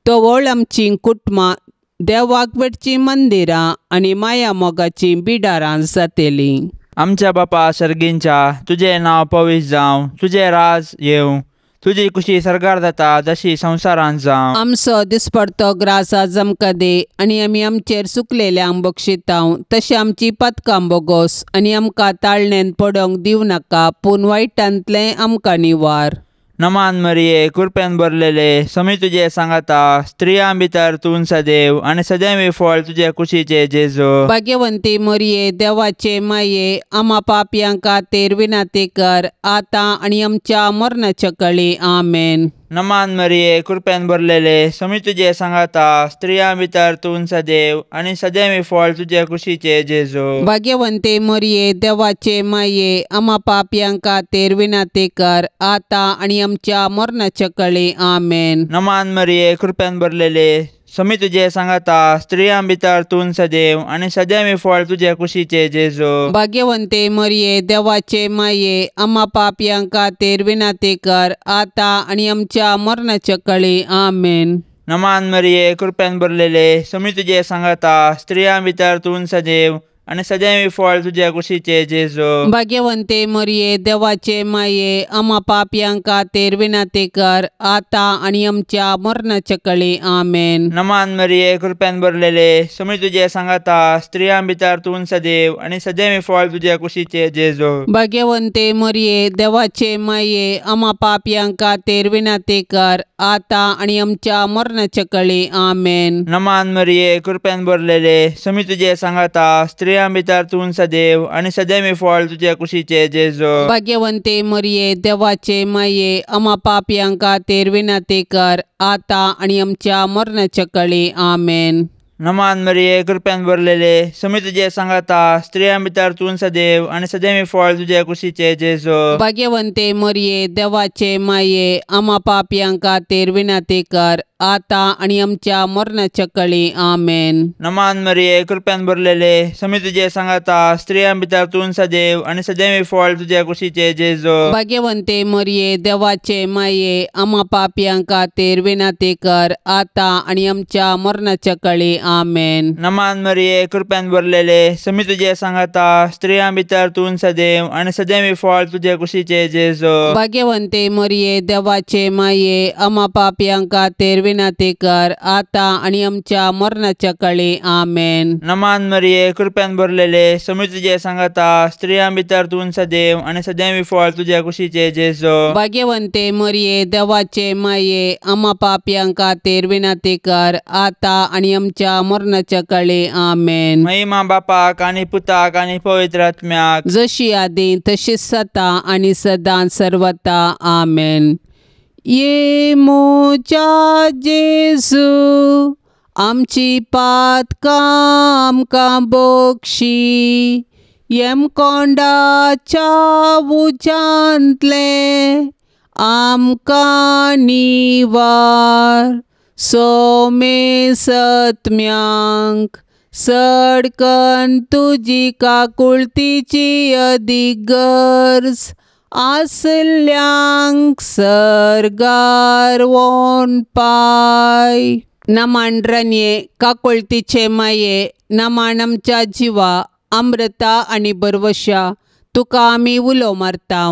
तवळ आमचीं कुटुंबां देवाक भेटचीं मंदिरां आनी माया मोगाचीं बिडारां जातलीं. आमच्या बापा सर्गींच्या तुजें नांव पवित्र जावं, तुजें राज येवं, तुजी कुशी सर्गार जाता जशी संवसारांत जावं. आमचो दिसपडतो ग्रास आज आमकां दी आनी आमी आमचेर सुकलेल्यांक बक्षितांव तशें आमची पदकां बोगोस आनी आमकां ताळणेन पडोवंक दिवं नाका पूण वायटांतलें आमकां निवार. नमान मरिये कृपेन भरलेले समी तुजे सांगाता, स्त्रियां भितर तूं सदैव आनी सदैव फळ तुजे कुशीचे जेजू. भाग्यवंती मरिये देवाचे माये आमा पापयां खातीर विनंती कर आतां आनी आमच्या मरणाच्या कळी. आमेन. नमान मरिये कृपेन भरलेले समी तुजे सांगाता, स्त्रियां भितर तूं सदैव आनी सदैव फळ तुजे कुशीचे जेजू. भाग्यवंती मरिये देवाचे माये आमा पापयां खातीर विनंती कर आतां आनी आमच्या मरणाच्या कळी. आमेन. नमान मरिये कृपेन भरलेले समी तुजे सांगाता, स्त्रियां भितर तूं सदैव आनी सदैव फळ तुजे कुशीचे जेजू. भाग्यवंती मरिये देवाचे माये आमा पापयां खातीर विनंती कर आतां आनी आमच्या मरणाच्या कळी. आमेन. नमान मरिये कृपेन भरलेले समी तुजे सांगाता, स्त्रियां भितर तूं सदैव आनी सदैव फळ तुजे कुशीचे जेजू. भाग्यवंती मरिये देवाचे माये आमा पापयां खातीर विनंती कर आतां आनी आमच्या मरणाच्या कळी. आमेन. नमान मरिये कृपेन भरलेले समी तुजे सांगाता, स्त्रियां भितर तूं सदैव आनी सदैव फळ तुजे कुशीचे जेजू. भाग्यवंती मरिये देवाचे माये आमा पापयां खातीर विनंती कर आतां आनी आमच्या मरणाच्या कळी. आमेन. नमान मरिये कृपेन भरलेले समी तुजे सांगाता, स्त्रियां भितर तूं सदैव आनी सदैव फळ तुजे कुशीचे जेजू. भाग्यवंती मरिये देवाचे माये आमा पापयां खातीर विनंती कर आतां आनी आमच्या मरणाच्या कळी. आमेन. नमान मरिये कृपेन भरलेले समी तुजे सांगाता, स्त्रियां भितर तूं सदैव आनी सदैव फळ तुजे कुशीचे जेजू. भाग्यवंती मरिये देवाचे माये आमा पापयां खातीर विनंती कर आतां आनी आमच्या मरणाच्या कळी. आमेन. नमान मरिये कृपेन भरलेले समी तुजे सांगाता, स्त्रियां भितर तूं सदैव आनी सदैव फळ तुजे कुशीचे जेजू. भाग्यवंती मरिये देवाचे माये आमा पापयां खातीर विनंती कर आतां आनी आमच्या मरणाच्या कळी. आमेन. नमान मरिये कृपेन भरलेले समी तुजे सांगाता, स्त्रियां भितर तूं सदैव आनी सदैव फळ तुजे कुशीचे जेजू. भाग्यवंती मरिये देवाचे माये आमा पापयां खातीर विनंती कर आतां आनी आमच्या मरणाच्या कळी. आमेन. नमान मरिये कृपेन भरलेले समी तुजे सांगाता, स्त्रियां भितर तूं सदैव आनी सदैव फळ तुजे कुशीचे जेजू. भाग्यवंती मरिये देवाचे माये आमा पापयां खातीर विनंती कर आतां आनी आमच्या मरणाच्या कळी. आमेन. महिमा बापाक आनी पुताक आनी पवित्र आत्म्याक, जशी आदी तशीच सता आनी सदां सर्वता. आमेन. ये मोजा जेजू आमची पातकां आमकां बक्षी, यमकोंडाच्या उज्यांतलें आमकां निवार, सोमे सत्म्यांक सडकन तुजी काकुळतीची अदीक गरज आसल्यांक सर्गार वोन पाय. नमान रनये काकुळतीचे माये, नमान आमच्या जिवा अमृता आनी बरवशा, तुका आमी उलो मारता.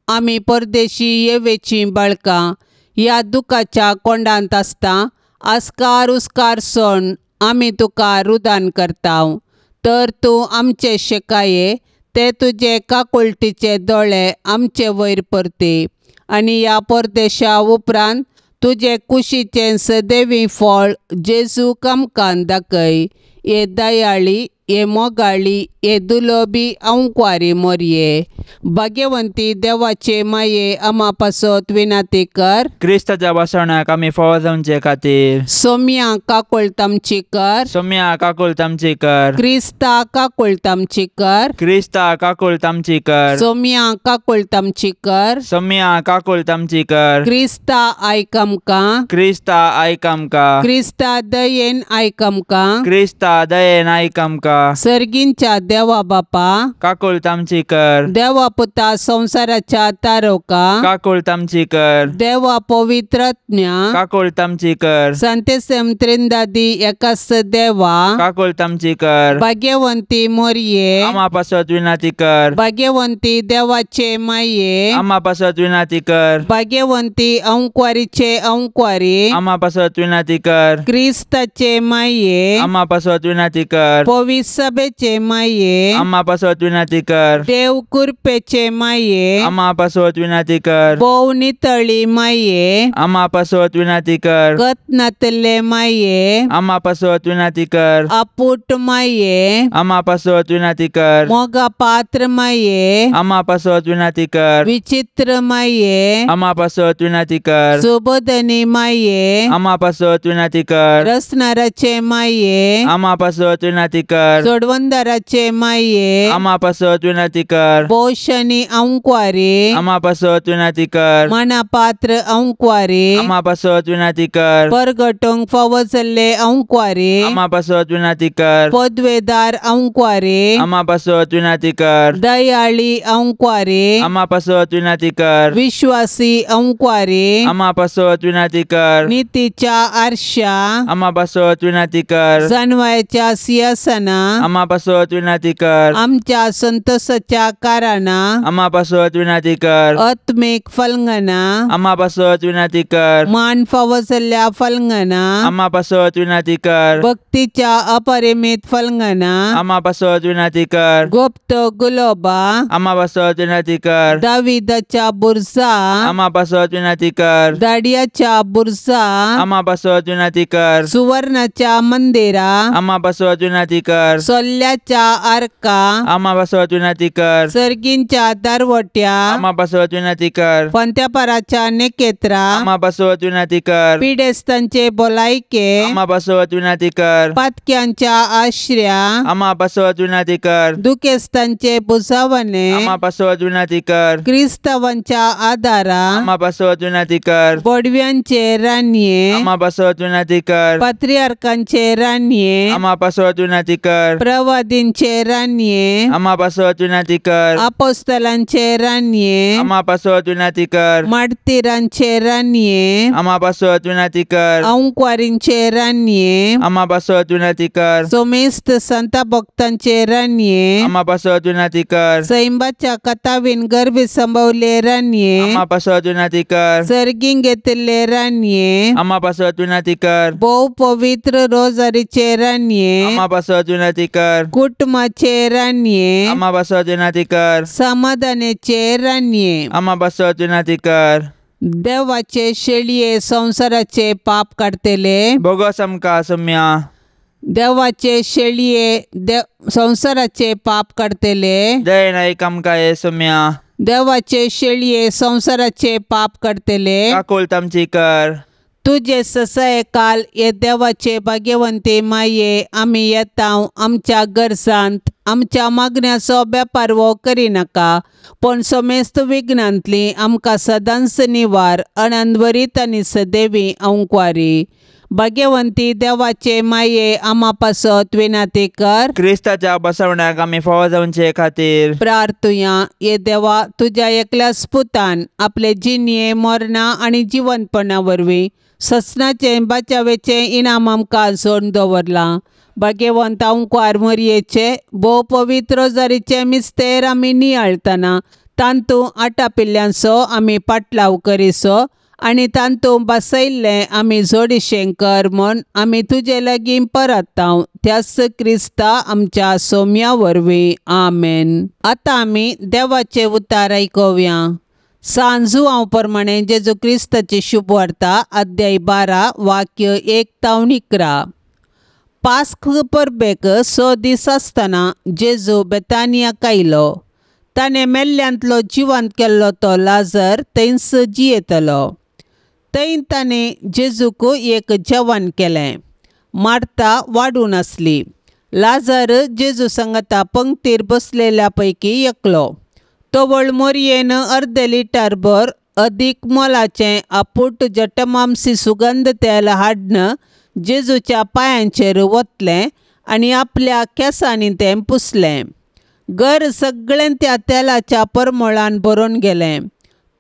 आमी परदेशी येवेचीं बाळकां ह्या दुखाच्या कोंडांत आसता आस्कार उस्कार सोण आमी तुका रुदान करता. तर तूं आमचे शेकाये ते तुजे काकुळटीचे दोळे आमचे वयर परती आनी ह्या परदेशा उपरांत तुजे कुशीचें सदैवी फळ जेजू आमकां दाखय. हे दयाळी हे मोगाळी हे दुलोबी अंकवारी मोरये भाग्यवंती देवाचे माये आमा पासत विनाती कर. क्रिस्ताच्या बसवण्याक आमी फावो जावचे खातीर सोम्या काकुळट आमची कर. सोम्या काकुळट आमची कर. क्रिस्ता काकुळट आमची कर. क्रिस्ता काकुळट आमची कर. सोम्या काकुळट आमची कर. सोम्या काकुळट आमची कर. क्रिस्ता आयक आमकां. क्रिस्ता आयक आमकां. क्रिस्ता दयेन आयक आमकां. क्रिस्ता दयेन आयक आमकां. सर्गींच्या देवा बापा काकुळट आमची कर. देवा पुता संवसाराच्या तारोका काकुळट आमची कर. देवा पवित्रज्ञा काकुळट आमची कर. संतेसम त्रिंदादी एकास देवा काकुळट आमची कर. भाग्यवंती मोरये आमा पासत विनाती कर. भाग्यवंती देवाचे माये आमा पासत विनाती कर. भाग्यवंती अंकवारीचे अंकवारी आमा पासत विनाती कर. क्रिस्ताचे माये आमा पासत विनाती कर. पवित्र सभेचे माये आमा पासत विनाती कर. देव कृपेचे माये आमा पासत विनाती कर. भोव नितळी माये आमा पासत विनाती कर. गत नातले माये आमा पासत विनाती कर. आपूट माये आमा पासत विनाती कर. मोगा पात्र माये आमा पासत विनाती कर. विचित्र माये आमा पासत विनाती कर. सुबोधनी माये आमा पासत विनाती कर. रसनाराचे माये आमा पासत विनाती कर. सोडवंदाराचे माये आमा पासत विनाती कर. पोषणी अंकवारी आमा पासत विनाती कर. मना पात्र अंकवारी आमा पासत विनाती कर. परगटोंक फावो जाल्ले अंकवारी आमा पासत विनाती कर. पदवेदार अंकवारी आमा पासत विनाती कर. दयाळी अंकवारी आमा पासत विनाती कर. विश्वासी अंकवारी आमा पासत विनाती कर. नितीच्या आरशा आमा पासत विनाती कर. जानवायच्या सिंहासना आमा पासत विनाती कर. आमच्या संतोषाच्या कारणा आमा पासत विनाती कर. आत्मिक फलंगना आमा पासत विनाती कर. मान फावो जाल्ल्या फलंगना आमा पासत विनाती कर. भक्तीच्या अपरिमित फलंगना आमा पासत विनाती कर. गुप्त गुलोबा आमा पासत विनाती कर. दाविदाच्या बुरजा आमा पासत विनाती कर. दाडियाच्या बुरजा आमा पासत विनाती कर. सुवर्णाच्या मंदिरा आमा पासत विनाती कर. सोल्ल्याच्या आर्का आमा पासत विनाती कर. सर्गींच्या दारवट्या आमा पासत विनाती कर. पंत्यापाराच्या नेकेत्रा आमा पासत विनाती कर. पिडेस्तांचे भलायके आमा पासत विनाती कर. पातक्यांच्या आश्र्या आमा पासत विनाती कर. दुखेस्तांचे बुजावणे आमा पासत विनाती कर. क्रिस्तावांच्या आदारा आमा पासत विनाती कर. बोडव्यांचे रानये आमा पासत विनाती कर. पात्रियार्कांचे रानये आमा पासत विनाती कर. प्रवादींचे रानये आमा पासत विनाती कर. अपोस्तलांचे रानये आमा पासत विनाती कर. मार्टिरांचे रानये आमा पासत विनाती कर. अंकवारींचे रानये आमा पासत विनाती कर. सोमेस्त संता भक्तांचे रानये आमा पासत विनाती कर. सैंबाच्या कथावीन गर्भी संभवले रानये आमा पासत विनाती कर. सर्गीं घेतिल्ले रानये आमा पासत विनाती कर. भोव पवित्र रोजारीचे रानये आमा पासत विनाती कर. कुटुंबाचे रानये आमा पासत विनाती कर. समाधानाचे रानये आमा पासत विनाती कर. देवाचे शेळये संवसाराचे पाप काडटले बोगस आमकां सोम्या. देवाचे शेळये संवसाराचे पाप काडटले दयेन आयक आमकां हे सोम्या. देवाचे शेळये संवसाराचे पाप काडटले काकुळट आमची कर. तुजे ससाये काल हे देवाचे भाग्यवंती माये आमी येता आमच्या गरजांत आमच्या मागण्याचो बेपारवो करिनाका पूण समेस्त विघ्नांतली आमकां सदांच निवार अनंतवरीत आनी सदैवी अंकवारी भाग्यवंती देवाचे माये आमा पासत विनाती कर. क्रिस्ताच्या बसवण्याक आमी फावो जावचे खातीर प्रार्थुया. हे देवा तुज्या एकल्या स्पुतान आपले जिणये मरणा आनी जिवंतपणा वरवीं ससनाचें बाचावेचें इनाम आमकां जोडून दवरलां. भाग्यवंत अंकवार मोरयेचे भोव पवित्र रोजारीचे मिस्तेर आमी नियाळतना तांतूं आटापिल्ल्यांचो आमी पाटलाव करिसो आनी तांतूं बसयल्लें आमी जोडिशें कर म्हूण आमी तुजे लागीं परताव त्याच क्रिस्ता आमच्या सोम्या वरवीं. आमेन. आतां आमी देवाचें उतार आयकुया. सांजुआंव प्रमाणे जेजू क्रिस्ताची शुभवार्ता अध्याय 12 वाक्य 1 तावन 11. पास्क परबेक 6 दीस आसतना जेजू बेतानियाक आयलो. ताणें मेल्ल्यांतलो जिवंत केल्लो तो लाजर थंयच जियेतलो. थंय ताणें जेजूक एक जेवण केलें. मार्ता वाडून आसली. लाजर जेजू सांगाता पंक्तीर बसलेल्या पैकी एकलो. तवळ मोरयेन अर्दे लिटर भर अदीक मोलाचें आपूट जटमामसी सुगंध तेल हाडून जेजूच्या पांयांचेर ओतलें आनी आपल्या केंसांनी तें पुसलें. घर सगळें त्या तेलाच्या परमळान भरून गेलें.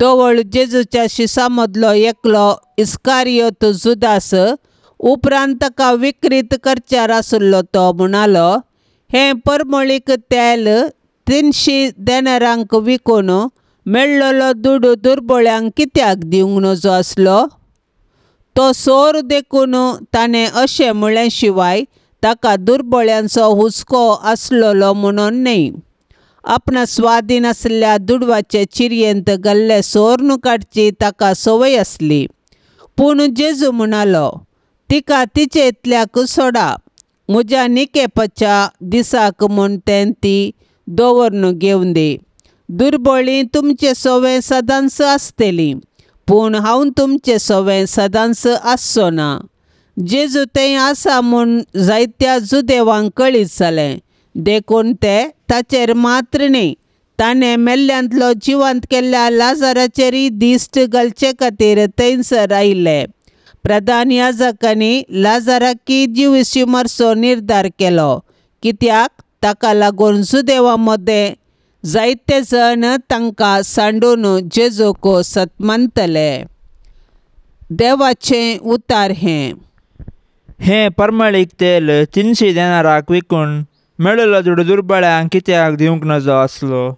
तवळ जेजूच्या शिसां मदलो एकलो इस्कारियोत जुदास उपरांत ताका विक्रीत करच्यार आशिल्लो तो म्हणालो, हें परमळीक तेल 300 देनारांक विकून मेळ्ळलो दुडू दुर्बळ्यांक कित्याक दिवंक नजो आसलो? तो सोर देखून ताणें अशें म्हळें शिवाय ताका दुर्बळ्यांचो हुस्को आसलेलो म्हणून न्हय. आपणा स्वाधीन आशिल्ल्या दुडवाचे चिरयेंत घाल्ले सोर्न काडची ताका संवय आसली. पूण जेजू म्हणालो, तिका तिचे इतल्याक सोडा, म्हज्या निकेपाच्या दिसाक म्हूण तें ती दवरून घेवन दी. दुर्बळी तुमचे सवे सदांच आसतली, पूण हांव तुमचे सवे सदांच आसचो ना. जेजू थंय आसा म्हूण जायत्या जुदेवांक कळीत जालें, देखून ते ताचेर मात्र न्हय ताणें मेल्ल्यांतलो जिवंत केल्ल्या लाजराचेरय दिश्ट घालचे खातीर थंयसर आयिल्ले. प्रधान याजकांनी लाजराकी जिविशी मरचो निर्धार केलो, कित्याक ताका लागून जुदेवा मदें जायते जण तांकां सांडून जेजूक सत मानतले. देवाचें उतार हें. हें परमळीक तेल 300 देनाराक विकून मेळिल्लो दुडू दुर्बळ्यांक कित्याक दिवंक नजो आसलो?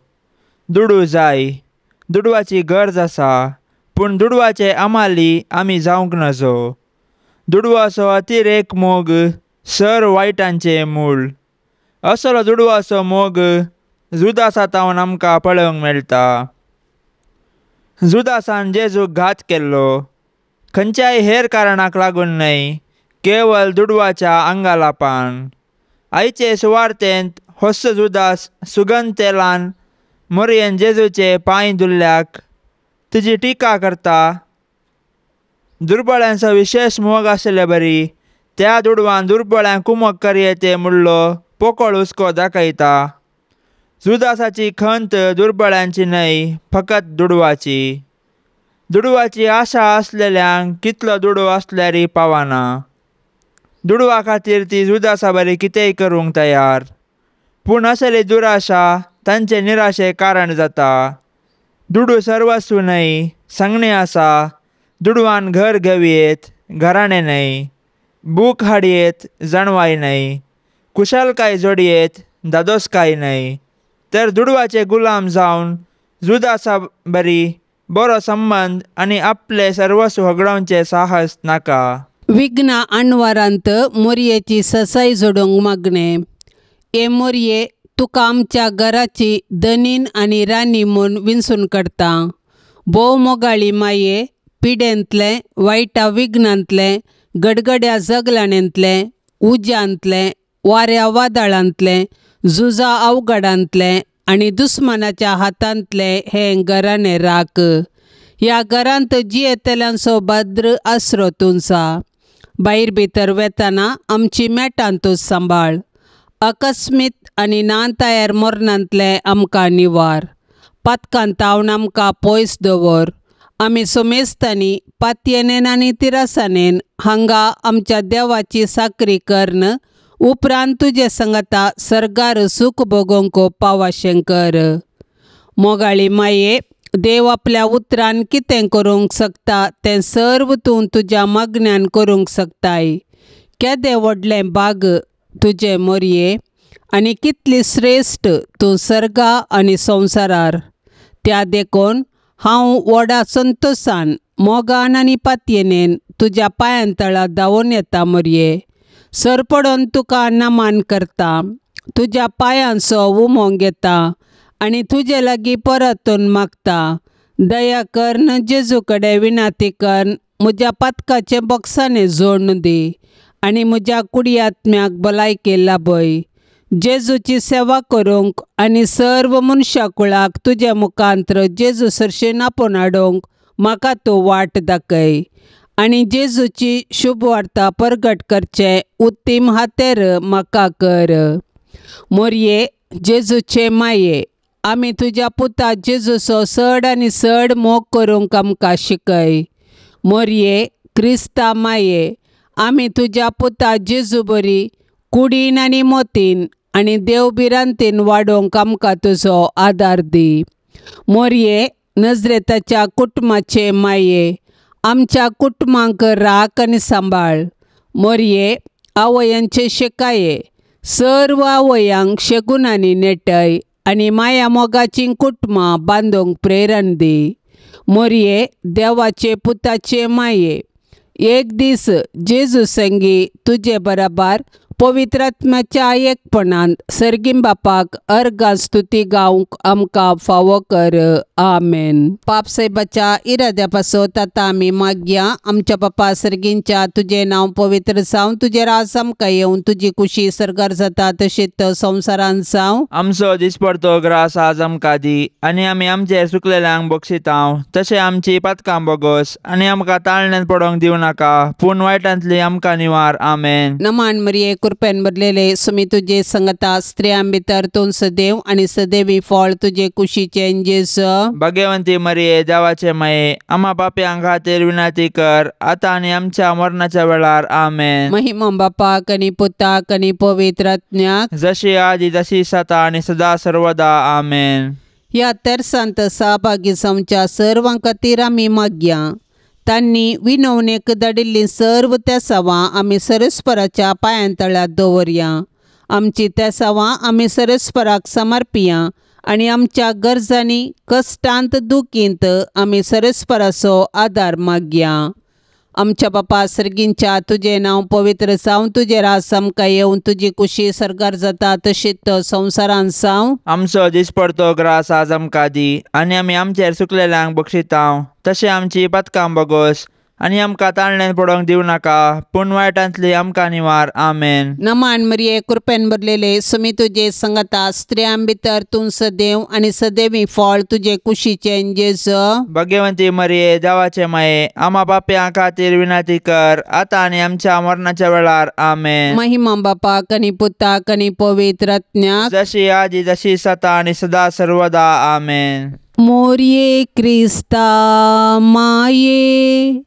दुडू जाय, दुडवाची गरज आसा, पूण दुडवाचे अमाली आमी जावंक नजो. दुडवाचो अतिरेक मोग सर वायटांचें मूळ. असलो दुडवाचो मोग जुदासा तावन आमकां पळोवंक मेळटा. जुदासान जेजूक घात केल्लो, खंयच्याय हेर कारणाक लागून न्हय, केवल दुडवाच्या आंगालापान. आयचे सुवार्तेंत होस्स जुदास सुगंध तेलान मोरयेन जेजूचे पांय धुल्ल्याक तुजी टिका करता. दुर्बळ्यांचो विशेश मोग आशिल्ले बरी त्या दुडवान दुर्बळ्यांक कुमक करयेते मुडलो पोकळ हुस्को दाखयता. जुदासाची खंत दुर्बळ्यांची न्हय, फकत दुडवाची. दुडवाची आशा आसलेल्यांक कितलो दुडू आसल्यारय पावना. दुडवा खातीर ती जुदासा बरी कितेंय करूंक तयार, पूण असली दुराशा तांचे निराशे कारण जाता. दुडू सर्वस्व न्हय, सांगणें आसा. दुडवान घर घेवयेत, घराणें न्हय, बूक हाडयेत, जाणवाय न्हय, कुशालकाय जोडयेत, दादोसकाय न्हय. तर दुडवाचे गुलाम जावन जुदासा बरी बरो संबंद आनी आपले सर्वस्व होगडावचें साहस नाका. विघ्ना आणवारांत मोरयेची ससाय जोडूंक मागणें. हे मोरये, तुका आमच्या घराची धनीन आनी राणी म्हूण विंचून काडटा. भोव मोगाळी माये, पिडेंतलें, वायटा विघ्नांतलें, गडगड्या जगलाणेंतलें, उज्यांतलें, वाऱ्या वादळांतलें, झुजा अवघडांतलें आनी दुस्मानाच्या हातांतलें हें घराणें राख. ह्या घरांत जियेतल्यांचो भद्र आसरो तुमचा. भायर भितर वेतना आमची मेटां तूं सांबाळ. अकस्मीत आनी ना तयार मरणांतलें आमकां निवार. पातकान तावन आमकां पयस दवर. आमी सोमेस्तांनी पातयेनेन आनी तिरासानेन हांगा आमच्या देवाची साकरी कर्ण उपरांत तुजे सांगाता सर्गार सूख भोगोवंक पावाशें कर. मोगाळी माये, देव आपल्या उतरान कितें करूंक शकता तें सर्व तूं तुज्या मागण्यान करूंक शकताय. केदें व्हडलें बाग तुजें मोरये आनी कितली श्रेश्ठ तूं सर्गा आनी संवसारार. त्या देखून हांव व्हडा संतोशान मोगान आनी पातयेनेन तुज्या पांयां तळा धांवून येता मोरये. सरपडून तुका नमान करता, तुज्या पांयांचो उमो घेता आनी तुजे लागीं परतून मागता. दया करून जेजू कडेन विनंती कर, म्हज्या पातकाचें बोक्सांनी जोडून दी आनी म्हज्या कुडी आत्म्याक भलायकी लाभय. जेजूची सेवा करूंक आनी सर्व मनशा कुळाक तुज्या मुखांत्र जेजू सरशेन आपोवन हाडूंक म्हाका तूं वाट दाखय आनी जेजूची शुभ वार्ता परगट करचें उत्तीम हातेर म्हाका कर. मोरये जेजूचे माये, आमी तुज्या पुता जेजूचो चड आनी चड मोग करूंक आमकां शिकय. मोरये क्रिस्ता माये, आमी तुज्या पुता जेजू बरी कुडीन आनी मोतीन आनी देव भिरांतीन वाडोवंक आमकां तुजो आदार दी. मोरये नजरेताच्या कुटुंबाचे माये, आमच्या कुटुंबांक राख आनी सांबाळ. मोरये आवयांचे शेकाये, सर्व आवयांक शेगुणांनी नेटय आनी माया मोगाचीं कुटुंबां बांदूंक प्रेरण दी. मोरये देवाचे पुताचे माये, एक दीस जेजू संगी तुजे बराबर पवित्र आत्म्याच्या एकपणान सर्गीं बापाक अर्गां स्तुती गावंक आमकां फावो कर. आमेन. पाप सायबाच्या इराद्या पासत आतां आमी मागया. आमच्या बापा सर्गींच्या, तुजें नांव पवित्र जावं, तुजें राज आमकां येवन, तुजी कुशी सर्गार जाता तशीच संवसारान जावं. आमचो दिसपडतो ग्रास आज आमकां दी आनी आमी आमचेर चुकलेल्यांक बक्षितांव तशें आमची पातकां बोगस आनी आमकां ताळण्यान पडोंक दिवं नाका, पूण वायटांतली आमकां निवार. आमेन. नमान मरिये, कृपेन भरलेले, सुमी तुजे संगता, स्त्रियां भितर तूं सदैव आनी सदैवी फळ तुजे कुशीचें जेजू. भाग्यवंती मरिये, देवाचे माये, आम्हा पापयां खातीर विनंती कर आतां आनी आमच्या मरणाच्या वेळार. आमेन. महिमा बापाक आनी पुताक आनी पवित्र आत्म्याक, जशी आदी तशी सता आनी सदा सर्वदा. आमेन. ह्या तेरसांत सहभागी जावच्या सर्वां खातीर आमी मागया. तांणी विनवणेक धाडिल्लीं सर्व तेसावां आमी सरस्पराच्या पांयांतळ्यात दवरया. आमची तेसावां आमी सरस्पराक समर्पिया आनी आमच्या गरजांनी कश्टांत दुखींत आमी सरस्पराचो आदार मागया. आमच्या बापा सर्गींच्या, तुजें नांव पवित्र जावं, तुजें राज आमकां येवन, तुजी कुशी सर्गार जाता तशीच संवसारान जावं. आमचो दिसपडतो ग्रास आज आमकां दी आनी आमी आमचेर चुकलेल्यांक बक्षितांव तशें आमची पातकां बोगस आनी आमकां ताळण्यान पडोंक दिवं नाका, पूण वायटांतली आमकां निवार. आमेन. नमान मरिये, कृपेन भरलेले, सुमी तुजे संगता, स्त्रियां भितर तूं सदैव आनी सदैवी फळ तुजे कुशीचें जेजू. भाग्यवंती मरिये, देवाचे माये, आम्हा पापयां खातीर विनंती कर आतां आनी आमच्या मरणाच्या वेळार. आमेन. महिमा बापाक आनी पुताक आनी पवित्र आत्म्याक, जशी आदी तशी सता आनी सदा सर्वदा. आमेन. मोरये क्रिस्ता माये,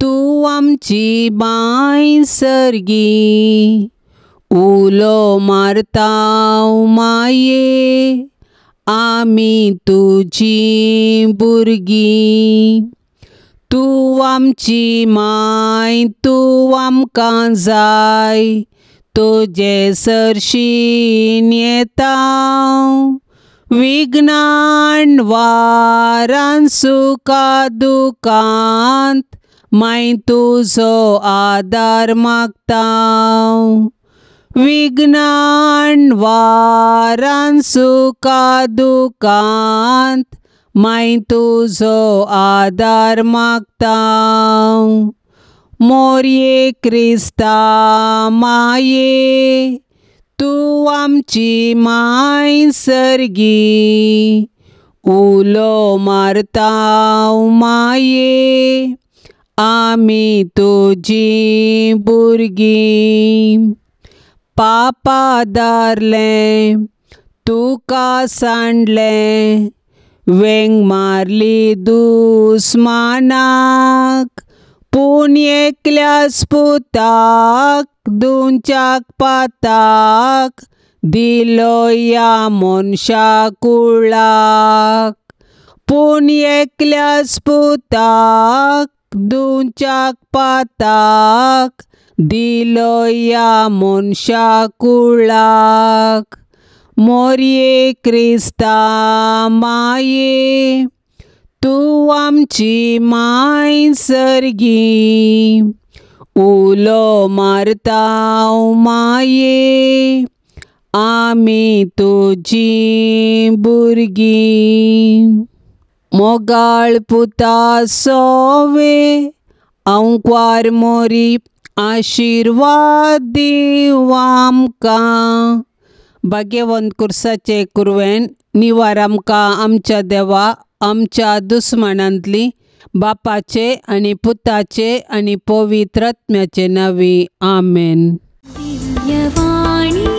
तूं आमची बांय सर्गी, उलो मारता माये, आमी तुजी भुरगीं. तूं आमची माय, तूं आमकां जाय, तुजे सरशीन येता, विघ्नान वारान सुखा दुखांत माय तुजो आदार मागता. विघ्नान वारान सुखा दुखांत माय तुजो आदार मागता. मोरये क्रिस्ता माये, तूं आमची माय सर्गी, उलो मारता माये, आमी तुजी भुरगीं. पापा दारलें तुका सांडलें, वेंग मारली दुस्मानाक, पूण एकल्याच पुताक दुंच्याक पाताक दिलो ह्या मनशा कुळाक. पूण एकल्याच पुताक दुंच्याक पाताक दिलो ह्या मनशा कुळाक. मोरये क्रिस्ता माये, तूं आमची माय सर्गी, उलो मारता माये, आमी तुजी भुरगीं. मोगाळ पुता सोवे, आंकवार मोरी आशिर्वाद दीव आमकां. भाग्यवंत कुर्साचे कुरवेन निवार आमकां आमच्या देवा आमच्या दुस्मानांतली बापाचे आनी पुताचे आनी पवित्र आत्म्याचे नांवी आमेन. दिव्यवाणी.